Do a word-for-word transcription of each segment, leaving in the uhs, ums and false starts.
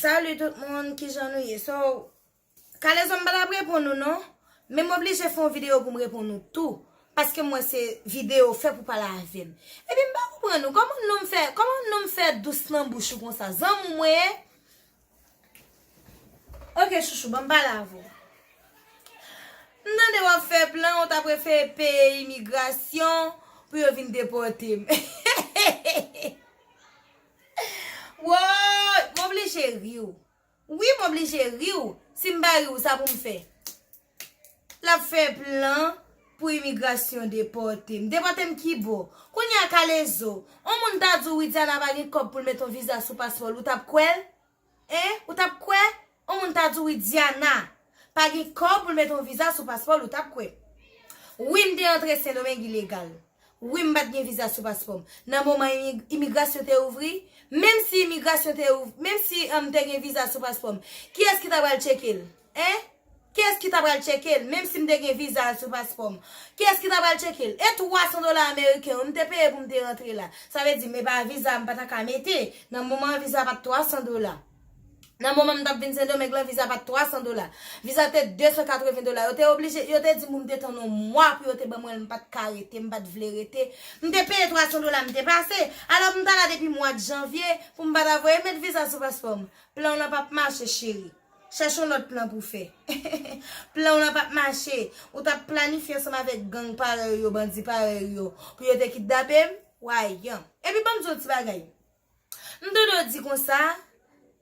Salut tout moun, kijan nou ye? So, Kalezo, m pa t ap reponn ou non, men m oblije fè yon videyo pou m reponn ou tou, paske m wè se videyo fè pou pale avè m. Epi m pa konprann ou, kòman non m fè, kòman non m fè dous nan bouch ou konsa? Zanmi w mwen ye? Ok, chouchou, ban m pale avè w. M tande w ap fè plan, ou ta prefere peye imigrasyon pou yo vin depòte m. Woy, m oblije ri w. Wi, m oblije ri w. Si m pa ri w, sa pou m fè? L ap fè plan pou imigrasyon depòte m. Depòte m ki bò? Kounye a Kalezo, on moun ta di w Widiana pa gen kòb pou l met on viza sou paspò l, ou t ap kwè l? Hein? Ou t ap kwè? On moun ta di w Widiana pa gen kòb pou l met on viza sou paspò l, ou t ap kwè? Wi, m te antre Sendomeng ilegal. Wi, m pa t gen viza sou paspò m. Nan moman imi- imigrasyon te ouvri, menm si imigrasyon te ouvri, menm si m te gen viza sou paspò m, kiyès ki ta pral tcheke l? Hein? Kiyès ki ta pral tcheke l, menm si m te gen viza sou paspò m? Kiyès ki ta pral tcheke l? E twa san dola ameriken, wi, m te peye pou m te rantre la. Sa vle di, men pa viza m pa ta ka mete. Nan moman an, viza pa t twa san dola. Nan moman m t ap vin Sendomeng lan, viza pa t twa san dola. Viza te de san katreven dola. Yo te oblije, yo te di m pou m te tann yon mwa pou yo te ban mwen l, m pa t ka rete, m pa t vle rete. M te peye twa san dola, m te pase. Alò, m t la depi mwa janvye pou m pa ta voye met viza sou paspò m. Plan w lan p ap mache, cheri. Chèche yon lòt plan pou fè. Plan w lan p ap mache. Ou t ap planifye ansanm avèk gang parèy yo, bandi parèy yo, pou yo te kidnape m. Wayan. Epi ban m di w yon ti bagay. M tande w di konsa,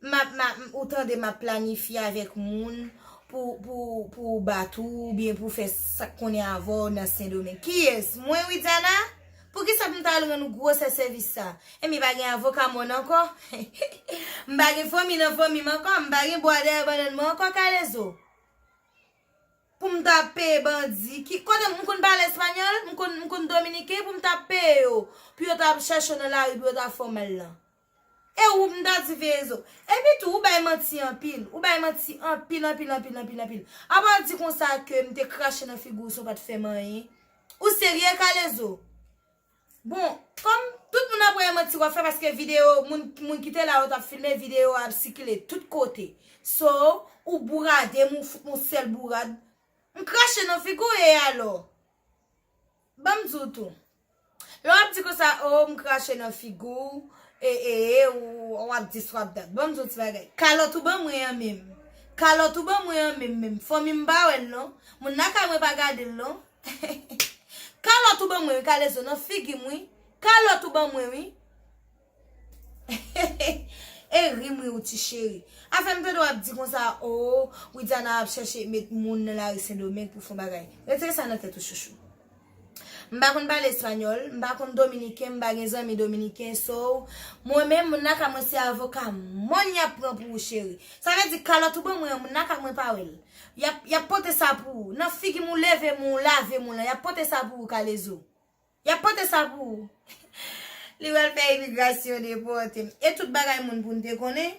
m ap, m ap, ou tande m ap planifye avèk moun pou, pou, pou bat ou, oubyen pou fè sa k konnen avè w nan Sendomeng. Kiyès? Mwen, Widiana? Poukisa pou m ta al rann ou gwosè sèvis sa? Enben, pa gen avoka mòn ankò? M pa gen fanmi nan fanmi m ankò? M pa gen bwa dèyè bannann mwen ankò, Kalezo? Pou m ta peye bandi. Ki, kote m konn pale espanyòl, m konn, m konn dominiken, pou m ta peye yo, pou yo ta chèche w nan lari, pou yo ta fè w mal lan. E ou, m ta di veye zo. Epi tou, ou bay manti anpil. Ou bay manti anpil, anpil, anpil, anpil, anpil. Apa w di konsa ke m te krache nan figi w san w pa t fè m anyen? Ou serye, Kalezo? Bon, kòm tout moun ap wè e manti w ap fè, paske videyo, moun, moun ki te la yo t ap filme, videyo a ap sikile tout kote. So, ou bourade m, ou fout m yon sèl bourad. M krache nan figi w e alò? Ban m di w tou. Lè w ap di konsa, o, m krache nan figi w, e, e, e, ou, w ap dis, w ap dat. Ban m di w ti bagay. Kalòt ou ban mwen an menm. Kalòt ou ban mwen an menm, menm. Fanmi m pa wè l non. Moun lakay mwen pa gade l non. Kalòt ou ban mwen wi, Kalezo, nan figi m wi. Kalòt ou ban mwen wi. E ri m ri w ti cheri. Afè m tande w ap di konsa, o, Widiana ap chèche met moun nan lari Sendomeng pou fè yon bagay. Retire sa nan tèt ou, chouchou. M pa konn pale espanyòl, m pa konn dominiken, m pa gen zanmi dominiken, so, mwen menm, moun lakay mwen se avoka mòn y ap pran pou ou, cheri. Sa vle di, kalòt ou ban mwen an, moun lakay mwen pa wè l. Y ap, y ap pote sa pou ou. Nan figi m ou leve m ou lave m ou lan, y ap pote sa pou ou, Kalezo. Y ap pote sa pou ou. Li pral fè imigrasyon depòte m. E tout bagay moun pou n te konnen?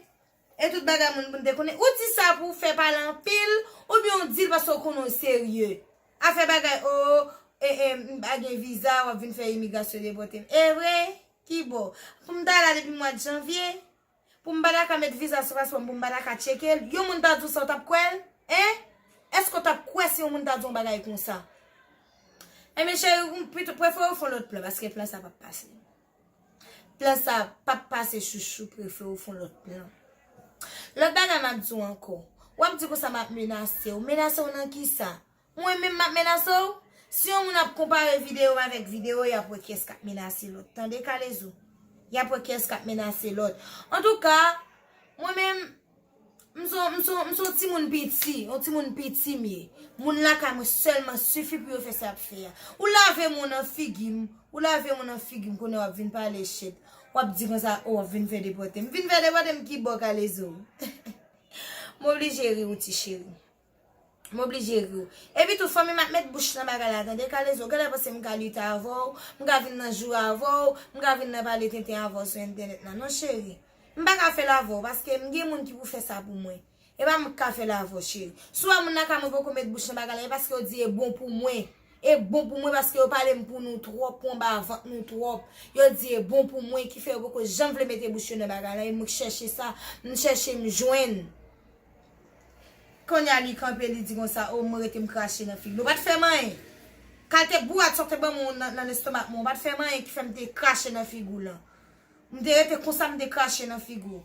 E tout bagay moun pou n te konnen? Ou di sa pou w fè pale anpil, oubyen w di l paske w konnen w serye? Afè bagay, o, e, e, m pa gen viza, w ap vin fè imigrasyon depòte m. E vre? Ki bò? Pou m ta la depi mwa janvye? Pou m pa ta ka met viza sou paspò m, pou m pa ta ka tcheke l, yon moun ta di w sa, w t ap kwè l? Hein? Èske w t ap kwè si yon moun ta di w yon bagay konsa? Enben, cheri, ou pito prefere w fè yon lòt plan, paske plan sa p ap pase. Plan sa p ap pase, chouchou, prefere w fè yon lòt plan. Lòt bagay m ap di w ankò, w ap di konsa m ap menase w. Menase w nan kisa? Mwen menm m ap menase w? Si yon moun ap konpare videyo m avèk videyo, y ap wè kiyès k ap menase lòt. Tande, Kalezo? Y ap wè kiyès k ap menase lòt. Antouka, mwen menm, m se yon, m se yon, m se yon timoun piti, yon timoun piti m ye. Moun lakay mwen sèlman sifi pou yo fè sa y ap fè a. Ou lave m nan figi m, ou lave m nan figi m, kounye a w ap vin pale shit. W ap di konsa, o, w ap vin fè depòte m. Vin fè depòte m ki bò, Kalezo? M oblije ri w, ti cheri. M oblije ri w. Epi tou, fanmi m ap met bouch nan bagay la, tande, Kalezo. Genlè panse m ka lite avè w, m ka vin nan jou avè w, m ka vin nan pale tenten avè w sou entènèt la. Non, cheri. M pa ka fè l avè w, paske m gen moun ki pou fè sa pou mwen. E pa mwen k ka fè l avè w, cheri. Si w wè moun lakay mwen poko met bouch nan bagay la, e paske yo di e bon pou mwen. E bon pou mwen paske yo pale m pou nou twòp, pou anba vant nou twòp. Yo di e bon pou mwen ki fè yo poko janm vle mete bouch yo nan bagay la. E mwen k chèche sa, m chèche m jwenn. Kounye a li kanpe, li di konsa, o, mwen rete m krache nan figi l. Ou pa t fè m anyen. Kalte bourad sa w te ban mwen nan, nan lestomak mwen, ou pa t fè m anyen ki fè m te krache nan figi w lan. M te rete konsa, m te krache nan figi w.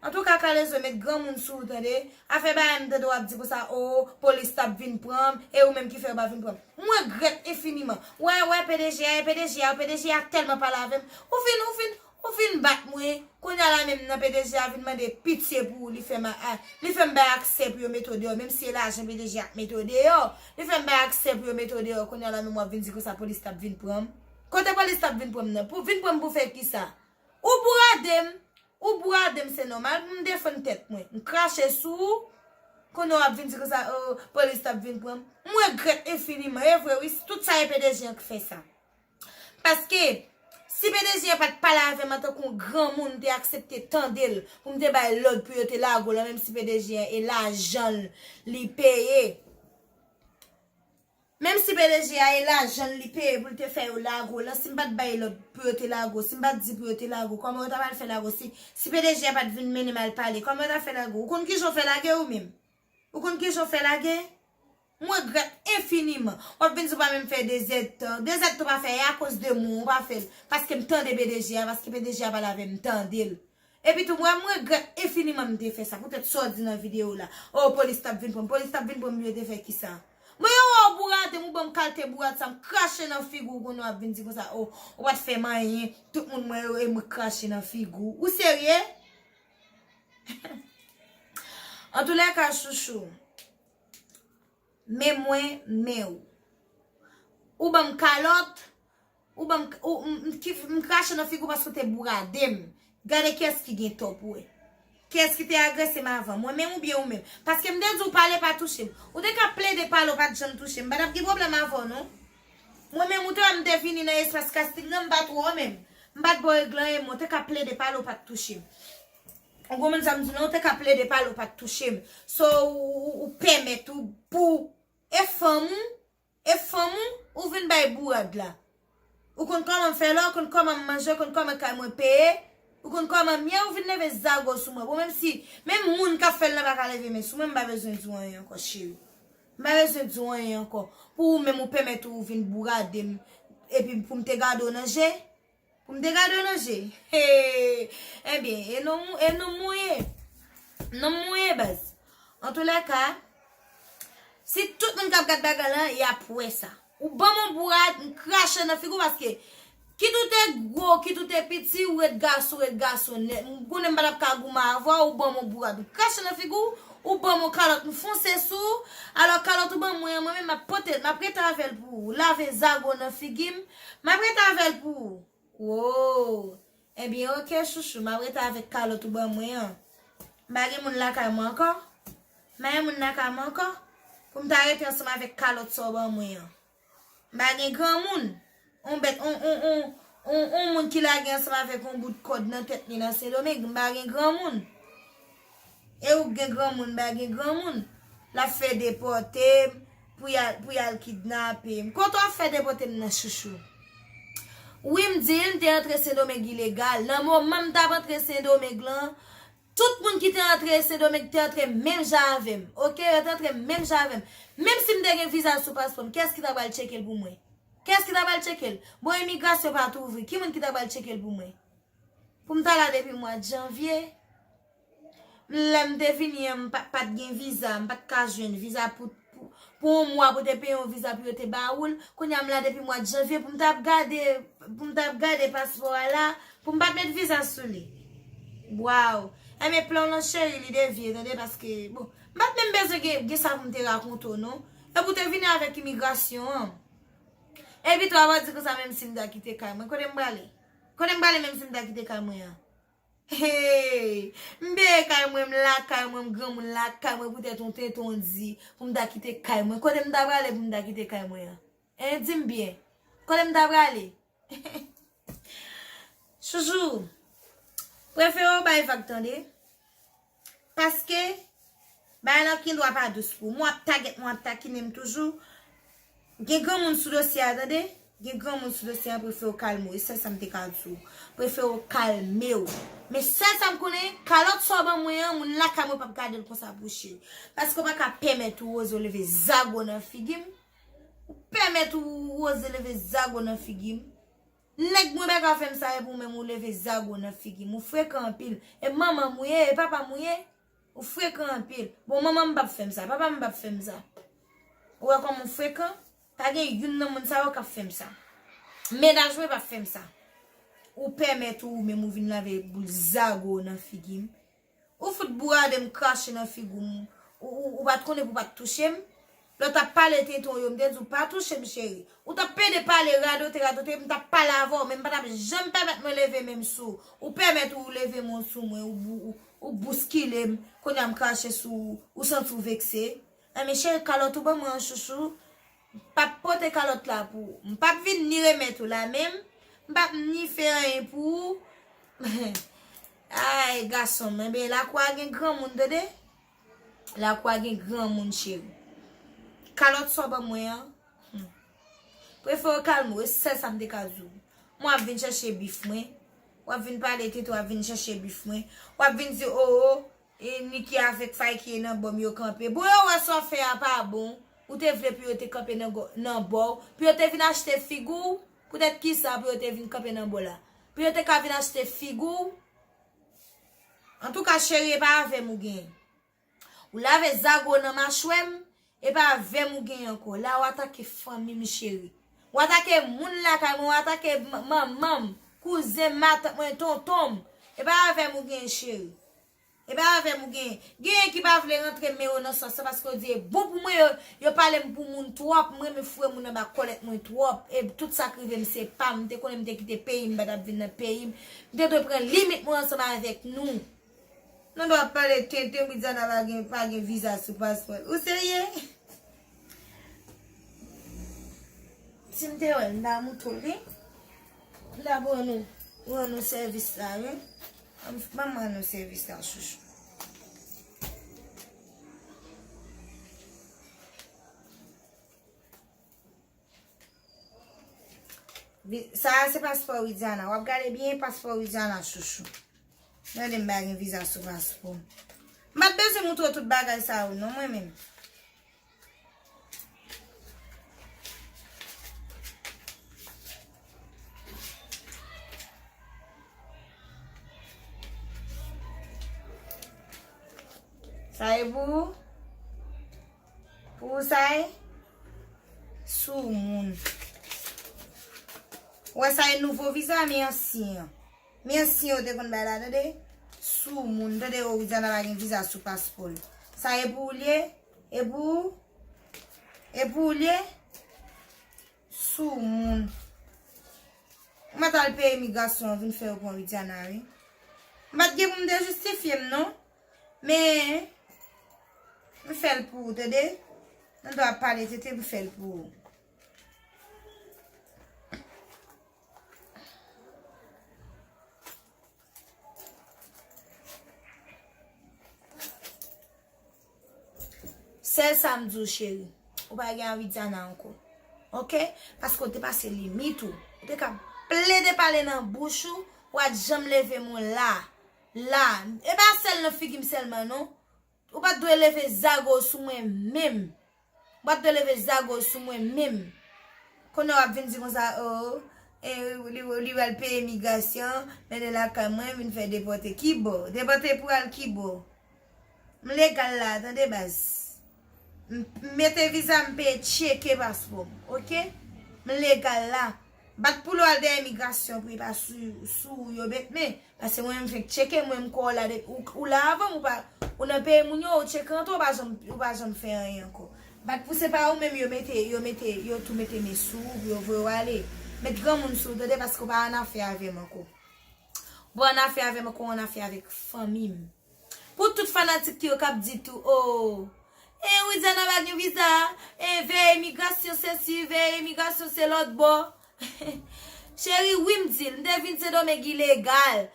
Antouka, Kalezo, met granmoun sou ou, tande. Afè bagay m tande w ap di konsa, o, polis t ap vin pran m, e ou menm ki fè yo pa vin pran m. Mwen regrèt enfiniman. Wè, wè, P D G a, e P D G a, P D G a tèlman pale avè m. Ou fin, ou fin, ou fin bat mwen. Kounye a la menm nan P D G a vin mande pitye pou ou, li fè m a, a, li fè m bay aksè pou yo mete w deyò, menm si e lajan P D G a k mete w deyò. Li fè m bay aksè pou yo mete w deyò. Kounye a la menm w ap vin di konsa polis t ap vin pran m. Kote polis t ap vin pran m nan? Pou vin pran m pou fè kisa? Ou bourade m, ou bourade m, se nòmal pou m defann tèt mwen. M krache sou ou, kounye a w ap vin di konsa, o, polis t ap vin pran m. M regrèt enfiniman. E vre, wi, tout sa e P D G an k fè sa. Paske, si P D G an pa t pale avè m antanke yon granmoun, m te aksepte tande l, pou m te bay lòd pou yo te lage w lan, menm si P D G an e lajan l li peye. Menm si P D G a e lajan l li peye pou l te fè yo lage w lan, si m pa t bay lòd pou yo te lage w, si m pa t di pou yo te lage w, kòman yo ta pral fè lage w? Si, si P D G a pa t vin mennen m al pale, kòman yo ta fè lage w? Ou konn kijan w fè lage ou menm? Ou konn kijan w fè lage? M regrèt enfiniman. W ap vin di w pa menm fè dezèdtan. Dezèdtan w pa fè, e akoz de mwen w pa fè l. Paske m tande P D G a, paske P D G a pale avè m, m tande l. Epi tou, mwen, m regrèt enfiniman m te fè sa, poutèt sa w di nan videyo la. O, polis t ap vin pran m, polis t ap vin pran m, yo te fè kisa? Mwen, yo wè w bourade m, ou ban m kalte bourad sa, m krache nan figi w, kounye a w ap vin di konsa, o, ou pa t fè m anyen, tout moun mwen yo, e mwen k krache nan figi w. Ou serye? Antoulèka, chouchou, men mwen, men ou. Ou ban m kalòt, ou ban m, ou, m, m, ki, m krache nan figi w paske w te bourade m. Gade kiyès ki gen tò pou wè. Kiyès ki te agrese m avan, mwen menm oubyen ou menm? Paske m te di w pale pa touche m. Ou te ka plede pale, w pa t janm touche m. M pa t ap gen pwoblèm avè w, non. Mwen menm, ou te wè m te vini nan espas Casting nan, m pa t wè w menm. M pa t ba w èg lan, e mwen, ou te ka plede pale, w pa t touche m. Ou konprann sa m di w lan? Ou te ka plede pale, w pa t touche m. So, ou, ou, ou pèmèt ou, pou, e fanm ou, e fanm ou, ou vin bay bourad la. Ou konn kòman m fè la, ou konn kòman m manje, ou konn kòman kay mwen peye, ou konn kòman m ye, ou vin leve zago sou mwen. Bon, menm si, menm moun k ap fè l nan pa ka leve men sou mwen, m pa bezwen di w anyen ankò, cheri. M pa bezwen di w anyen ankò. Pou ou menm, ou pèmèt ou vin bourade m, epi pou m te gade w nan je, pou m te gade w nan je. Hey! Ebyen, e non, e non mwen ye. Non mwen ye, baz. Antoulèka, si tout moun k ap gad bagay lan, y ap wè sa. Ou ban m yon bourad, m krache nan figi w paske, kit ou te gwo, kit ou te piti, ou ret gason, ou ret gason nèt. M konnen m pa t ap ka goumen avè w, ou ban m yon bourad, m krache nan figi w, ou ban m yon kalòt, m fonse sou ou. Alò, kalòt ou ban mwen an, mwen menm, m ap pote l, m ap rete avè l pou ou. Lave zago nan figi m, m ap rete avè l pou ou. Wo! Ebyen, oke, chouchou, m ap rete avèk kalòt ou ban mwen an. M pa gen moun lakay mwen ankò. M pa gen moun lakay mwen ankò. Pou m ta rete ansanm avèk kalòt sa w ban mwen an. M pa gen granmoun. On bèt, on, on, on, on, on moun ki lage ansanm avèk on bout kòd nan tèt li nan Sendomeng. M pa gen granmoun. E ou k gen granmoun, m pa gen granmoun. L ap fè depòte m, pou y al, pou y al kidnape m. Kote w ap fè depòte m nan, chouchou? Wi, m di l, m te antre Sendomeng ilegal. Nan moman m t ap antre Sendomeng lan, tout moun ki te antre Sendomeng te antre menm jan avè m. Oke, yo te antre menm jan avè m. Menm si m te gen viza sou paspò m, kiyès ki ta pral tcheke l pou mwen? Kiyès ki ta pral tcheke l? Bon, imigrasyon pa t ouvri. Ki moun ki ta pral tcheke l pou mwen? Pou m ta la depi mwa janvye. Lè m te vini an, m pa, pa t gen viza, m pa t ka jwenn viza pou, pou, pou yon mwa pou te peye yon viza pou yo te ba ou l. Kounye a m la depi mwa janvye pou m t ap gade, pou m t ap gade paspò a la, pou m pa t met viza sou li. Waw! Enben plan w lan cheri, li devye, tande, paske, bon, m pa t menm bezwen gen, gen sa pou m te rakonte w, non. Epi w te vini avèk imigrasyon an. Epi tou, w ap di konsa, menm si m ta kite kay mwen, kote m prale? Kote m prale menm si m ta kite kay mwen an? Hey! M peye kay mwen, m lakay mwen, m granmoun lakay mwen, poutèt yon tenten w di pou m ta kite kay mwen. Kote m ta prale pou m ta kite kay mwen an? Hein, di m byen. Kote m ta prale? Chouchou, prefere w bay vag, tande. Paske, bagay lan gen dwa pa dous pou ou. Mwen w ap tagèt mwen, w ap takinen m toujou. Gen granmoun sou dosye a, tande. Gen granmoun sou dosye a, prefere w kalme w. E sèl sa m te ka di w. Prefere w kalme w. Men sèl sa m konnen, kalòt sa w ban mwen an, moun lakay mwen p ap gade l konsa pou cheri. Paske w pa ka pèmèt ou oze w leve zago nan figi m. Ou pèmèt ou oze leve zago nan figi m. Nèg mwen pa ka fè m sa, epi ou menm ou leve zago nan figi m. Ou frekan anpil. E manman m ou ye, e papa m ou ye. Ou frekan anpil. Bon, manman m p ap fè m sa, papa m p ap fè m sa. Ou wè kòman ou frekan? Pa gen youn nan moun sa yo k ap fè m sa. Mennaj mwen p ap fè m sa. Ou pèmèt ou menm ou vin lave boul zago nan figi m. Ou fout bourade m, krache nan figi w. Ou, ou, ou pa t konnen pou w pa t touche m. Lè w t ap pale tenten w yo, m te di w pa touche m, cheri. Ou t ap pede pale, radote, radote, m t ap pale avè w, men m pa t ap janm pèmèt mwen leve men m sou ou. Ou pèmèt ou leve men w sou mwen, ou, bou- ou, ou bouskile m, kounye a m krache sou ou, ou santi w vekse. Enben, cheri, kalòt ou ban mwen an, chouchou. M p ap pote kalòt la pou ou. M p ap vin ni remèt ou la menm. M p ap ni fè anyen pou ou. Ay, gason m, enben, lakou a gen granmoun, tande. Lakou a gen granmoun, cheri. Kalòt sa w ban mwen an, hmm. Prefere w kalme w, e sèl sa m te ka di w. Mwen w ap vin chèche bif mwen. W ap vin pale tenten, w ap vin chèche bif mwen. W ap vin di, o, o, e Niki avèk Fayki e nan bò m yo kanpe. Bon, yo wè sa w fè a pa bon. Ou te vle pou yo te kanpe nan gò- nan bò w, pou yo te vin achte figi w. Poutèt kisa pou yo te vin kanpe nan bò la? Pou yo te ka vin achte figi w? Antouka, cheri, e pa avè m ou genyen. Ou lave zago nan machwè m, e pa avè m ou genyen ankò. La, w atake fanmi m, cheri. W atake moun lakay mwen, w atake m- manman m, kouzen m, matant mwen, tonton m. E pa avè m ou genyen, cheri. E pa avè m ou genyen. Genyen ki pa vle rantre men yo nan sòs la paske yo di e bon pou mwen, yo, yo pale m pou moun twòp. M renmen foure moun anba kòlèt mwen twòp. E tout sa k rive m se pa m. M te konnen m te kite peyi m, m pa t ap vin nan peyi m. M te dwe pran limit mwen ansanm avèk nou. Nou dwe ap pale tenten, Widiana pa gen, pa gen viza sou paspò l. Ou serye? Si m te wè l, m ta moutre w li. M ta ban nou, ban nou sèvis la, wi. Ban m, ban m ban nou sèvis la, chouchou. Vi- Sa a se paspò Widiana. W ap gade byen paspò Widiana, chouchou. Gade m pa gen viza sou paspò m. M pa t bezwen moutre w tout bagay sa yo, non, mwen menm. Sa e pou ou? Pou ou sa e? Soumoun. Ou wè sa e nouvo viza, men ansyen an. Men ansyen yo te konn bay la, tande? Soumoun, tande? O, Widiana pa gen viza sou paspò l. Sa e pou ou l ye? E pou ou? E pou ou l ye? Soumoun. Ou mèt al peye imigrasyon an vin fè yo pran Widiana, wi. M pa t gen pou m te jistifye m, non. Men, m fè l pou ou, tande? Nan dwa pale tete, m fè l pou ou. Sèl sa m di w, cheri. Ou pa gen a Widiana ankò. Oke? Paske w te pase limit ou. Ou te ka plede pale nan bouch ou, ou pa t janm leve men w la. La. E pa sèl nan figi m sèlman, non. Ou pa t dwe leve zago sou mwen menm. Ou pa t dwe leve zago sou mwen menm. Kounye a w ap vin di konsa, o, e, li, li pral peye imigrasyon, mennen lakay mwen, vin fè depòte. Ki bò? Depòte pou al ki bò? M legal la, tande baz. M, m mete viza, m peye tcheke paspò m, oke? M legal la. Bat pou l al dèyè imigrasyon pou li pa sou, sou ou yo met men. Paske mwen menm fenk tcheke, mwen m kwè w la depi ou, ou la avan m, ou pa, ou nan peyi moun yo, ou tcheke antre, ou pa janm, ou pa janm fè anyen ankò. Bat pou se pa ou menm yo mete, yo mete, yo tou mete men sou ou, pou yo voye w ale. Met granmoun sou ou, tande, paske ou pa annafè avè m ankò. Ou pa annafè avè m ankò, ou annafè avèk fanmi m. Pou tout fanatik ki yo k ap di tou, o, e Widiana pa gen viza, e veye imigrasyon se si, veye imigrasyon se lòt bò. Cheri, wi m di l, m te vin Sendomeng ilegal.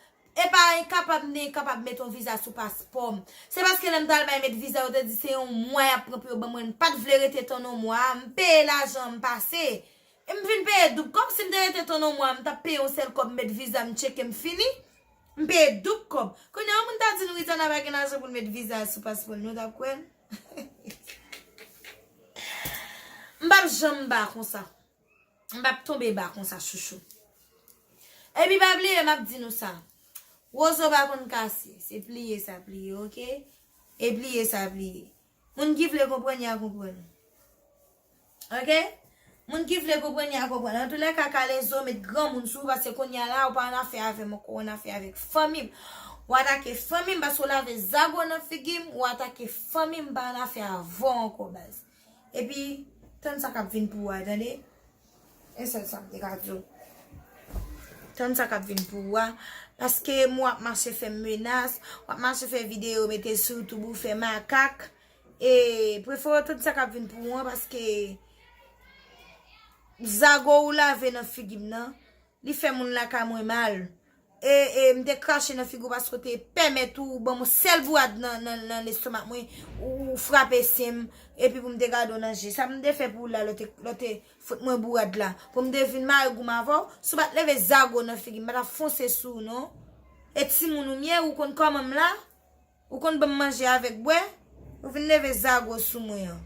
E pa enkapab, m te enkapab met yon viza sou paspò m. Se paske lè m t al bay met viza, yo te di se yon mwa y ap pran pou yo ban mwen. M pa t vle rete tann yon mwa, m peye lajan, m pase. E m vin peye doub kòb. Si m te rete tann yon mwa, m t ap peye yon sèl kòb, met viza, m tcheke, m fini. M peye doub kòb. Kounye a, yon moun ta di nou Ritana pa gen lajan pou l met viza sou paspò l, nou t ap kwè l? M p ap janm ba konsa. M p ap tonbe ba konsa, chouchou. Epi pa bliye, m ap di nou sa. Wozo pa konn kase. Se pliye sa pliye, oke? E pliye sa pliye. Moun ki vle konprann, y a konprann. Oke? Moun ki vle konprann, y a konprann. Antoulèka, Kalezo, met granmoun sou ou, paske kounye a la, ou pa annafè avè m ankò, ou annafè avèk fanmi m. Ou atake fanmi m, paske ou lave zago nan figi m, ou atake fanmi m, m pa annafè avè w ankò, baz. Epi, tann sa k ap vin pou ou a, tande? E sèl sa m te ka di w. Tann sa k ap vin pou ou a. Paske m w ap mache fè m menas, w ap mache fè videyo, mete sou YouTube ou fè makak. E prefere w tann sa k ap vin pou ou an, paske zago ou lave nan figi m nan, li fè moun lakay mwen mal. E, e m te krache nan figi w paske w te pèmèt ou ban m yon sèl bourad nan, nan, nan lestomak mwen, ou, ou frape sen m, epi pou m te gade w nan je. Sa m te fè pou ou la, lè w te, lè w te fout mwen bourad la. Pou m te vin mare gou m avè w, si w pa t leve zago nan figi m, m pa t ap fonse sou ou non. E timoun ou m ye, ou konn kòman m la? Ou konn ban m manje avèk bwè? Ou vin leve zago sou mwen an.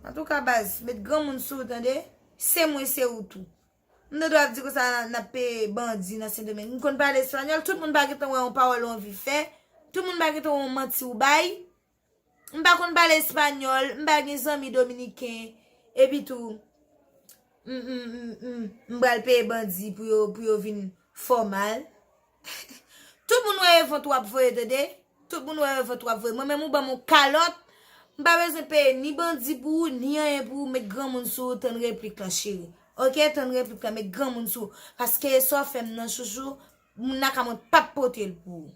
Antouka, baz, met granmoun sou ou, tande? Se mwen, se ou tou. M te dwe ap di konsa n ap peye bandi nan Sendomeng. M konn pale espanyòl, tout moun pa gentan wè yon pawòl ou anvi fè. Tout moun pa gentan wè yon manti ou bay. M pa konn pale espanyòl, m pa gen zanmi dominiken. Epi tou, m, m, m, m, m pral peye bandi pou yo, pou yo vin fè w mal. Tout moun wè revant w ap voye, tande? Tout moun wè revant w ap voye. Mwen menm ou ban m yon kalòt, m pa bezwen peye ni bandi pou ou, ni anyen pou ou, met granmoun sou ou, tann replik lan, cheri. Oke, tann replik lan, met granmoun sou ou. Paske sa w fè m nan, chouchou, moun lakay mwen p ap pote l pou ou.